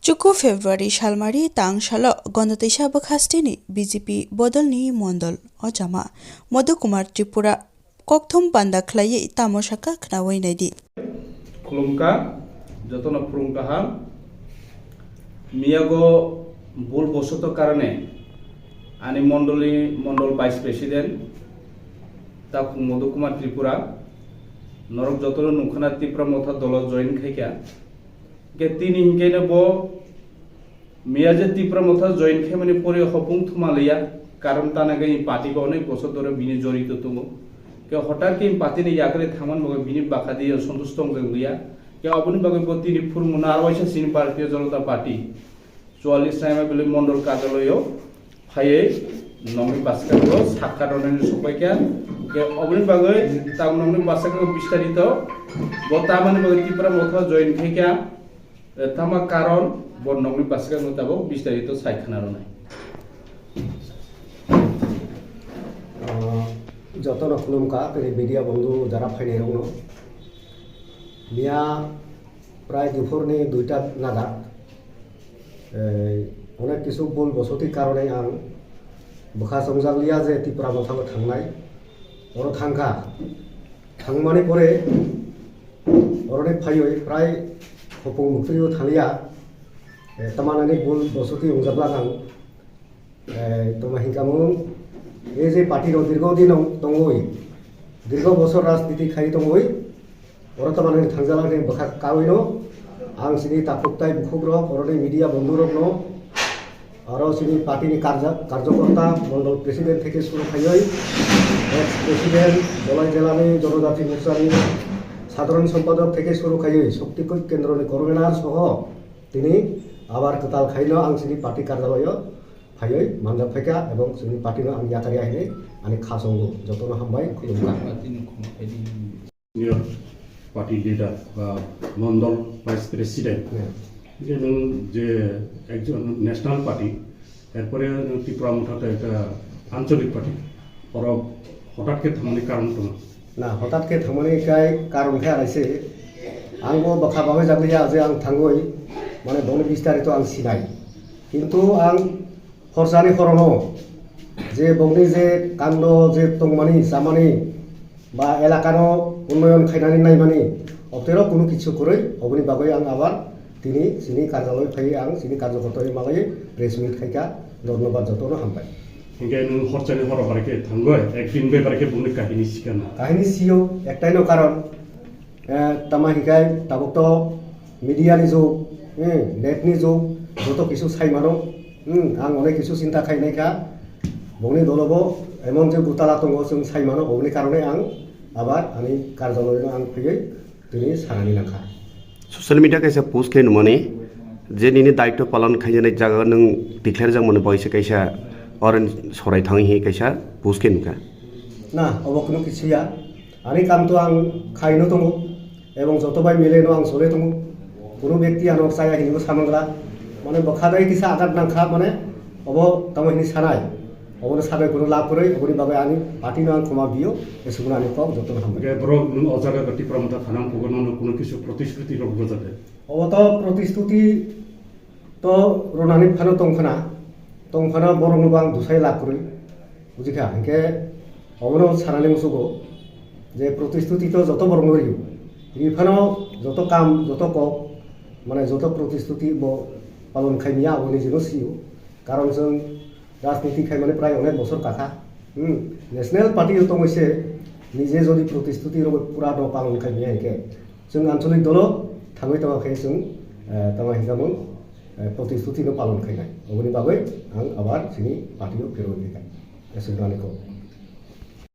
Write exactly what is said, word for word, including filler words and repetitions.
Chuku February salmari tang salo Gondoteisa bwkhasteni B J P bodolni mondol ojama Madhu Kumar Tripura kokthum panda khlaiwi tamo sakha khnaui naidi. Khulumkha, jotono phurung kaham. Miyago bul bosoto karone ani mondoli, mondol vice president takhuk Madhu Kumar Tripura, norok jotono nukkhana Tipra Motha dolo join khaikha. Ke tini hinkhe no bo miya je Tipra Motha join khaimani pore hopung thuma liya, karon tana khe party bo onek bosor dhore bini jorito tongo. Ke hotat khe party ni yakre thangman bo bini bakha di santush tong jeng liya. Ke aboni bagwi bo tini phurmuna aro waisa sini Bharatiya Janata Party chuallis naima bili mondol karjalayo phaiwi nokni bwskango sakha rwnaini sokpaikha. Ke oboni bagwi tamo nokni bwskango bistarito bo tamani bagwi Tipra Motha join khaikha, eh, tama karon bo nokni bwskango tabuk bistarito sai khna rwnai. Ah, jotono khulumkha, tini media bondhu jara phainai rokno. Miya prai duphurni duita naga. Eh, onek kisu bul bosoti karone ang bwkha chongjak liya je Tipra Motha bo thangnai. Oro thangkha. Thangmani pore oroni phaiwi prai hopung muktwi o thangya. Eh, tama nani bul bosoti wngjak lang ang. Eh, tamo hinkha mung, ei je party rok dirgo din tongwi, dirgo bosor rajniti khai tongwi, oro tamo nini thangjalak ni bwkha kaui no, ang sini takhuk tai bukhuk rok, oro ni media bondhu rok no, aro sini party ni karja-, karjokorta, mondol president theke suru khaiwi, ex president, Dholai jela ni Jonojati Morcha ni sadharon sompadok theke suru khaiwi, Shakti Kendro ni convener soho, tini abar kwtal khai no ang sini party karjalayo phaiwi manjak phaikha, ebong chwngni party no ang yakarya hinwi ani kha chongo. Jotono hambai, khulumkha. Senior party leader ba mondol vice president, yeah, je nwng je ekjon national party, erpore nwng Tipra Motha tei ekta ancholik party, oro hotat khe thangmani karon tongma? Na, hotat khe thangmani kai karon khe arai se, ang bo bwkha bagwi jak liya je ang thangwi, mane bongni bistarito ang sinai. Kintu ang Horsani horono je bongni je kando je tongmani chamani ba elakano unnoyon khainani naimani, obtero kunu kichu kwrwi, oboni bagwi ang abar tini chini karjaloi phaiwi ang chini karjokortani malaiwi press meet khaikha. Dhonnobad, jotono hambai. Hinkhe nwng horsani horo bai khe thangwi, ekdin bai bai khe bongni kahini sikana? Kahini sio, ektaino karon, eh, tama hinkhe tabuk to media ni jug, eh, net ni jug, joto kisu sai mano. Hmm, ang onek kisu chinta khainai kha. Bongni dolo bo emon je gutala tongo, chwng sai mano, oboni karone ang abar ani karjaloi no ang phaiwi tini sanani nangkha. Social media kaisa post khe numani je nini daityo palon khainani jaga nwng declare jak mani boise kaisa oren sorai thangwi hi kaisa post khe nukha. Na, obo kunu kisu ya. Ani kam to ang khaino tongo, ebong joto bai mile no ang chole tongo. Kuno bekti ano chaya hinwi samangla, mane bwkha dai kisa agat nangkha, mane obo tamo hinwi sanai, obono sabai kuno lab kwrwi, oboni bagwi ani party no ang khoma biyo, esukno ani kok joto no hambai. Hingke borok nwng o jaga Tipra Motha thana kugo no kuno kisu protisthuti rok rwjak de? Obo to protisthuti to rwnani phano tongkhana, tongkhana borokno bo ang dusai lab kwrwi, bujikha? Hinkhe obono sanani musugo je protisthuti to joto borokno rwio, tini phano joto kam, joto kok, mane joto protisthuti bo palon khaimya, abo nijino sio. Karon chwng rajniti khaimani prai onek bosor kakha. Hmm, National Party o tongwi se nije jodi protisthuti rok pura no palon khaimya hinkhe, chwng ancholik dolo thangwi tongma khe chwng, eh, tamo hinjamung, eh, protisthuti no palon khainai. Oboni bagwi ang abar chini party o pherwi phaikha. Eswk dani kok.